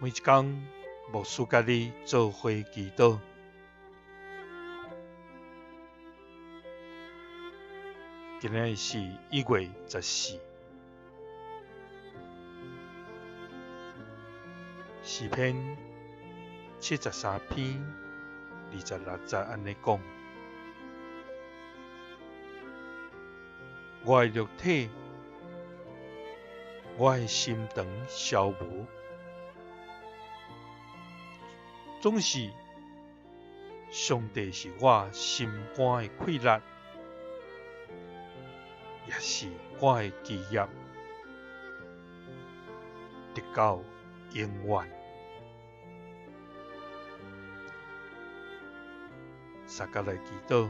每一工，牧師佮你做伙祈禱。今仔日是1月14，詩篇73篇26節按呢講：我的肉體，我的心腸消無，總是上帝是我心肝的氣力，也是我的基業，直到永遠。相佮來祈禱。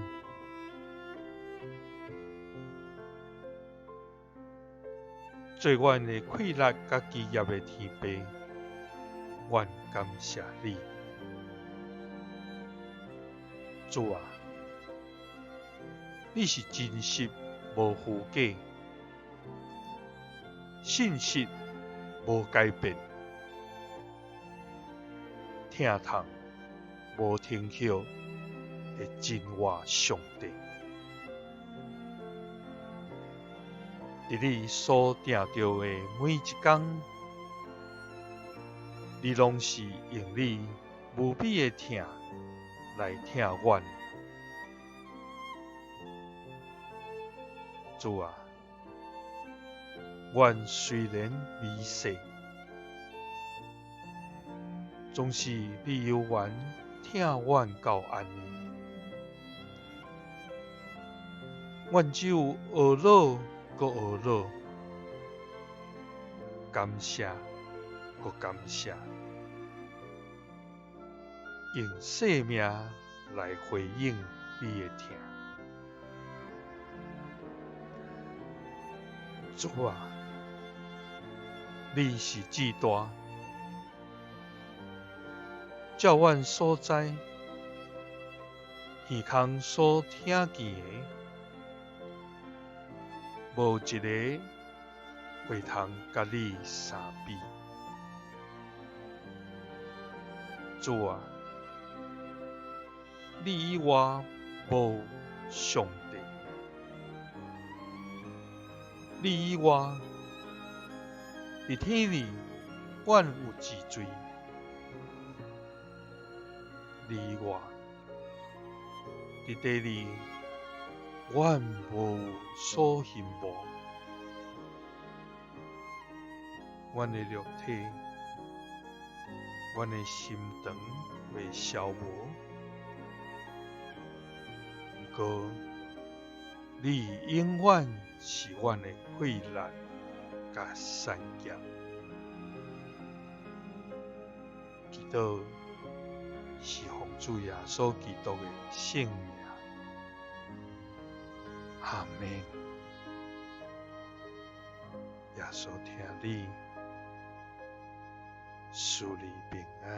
做阮的氣力佮基業的天父，阮感謝你，主啊，你是真實無虛假，信實無改變，疼痛無停歇的真活上帝。佇你所定著的每一工，你攏是用你無比的疼來疼阮。主啊，阮雖然微細，總是你猶原疼阮到按呢。阮只有懊惱閣懊惱，感謝閣感謝，用生命來回應你的疼。主啊，你是至大，照阮所知，耳空所聽見的，無一个會通佮你相比。主啊，你以外無上帝，你以外，佇天裡阮有治罪，你以外，佇地裡阮無所希望。阮的肉體，阮的心腸會消磨，毋過你永遠是阮的氣力佮產業。祈禱是奉主耶穌基督的聖名。阿們。耶穌疼你，賜你平安。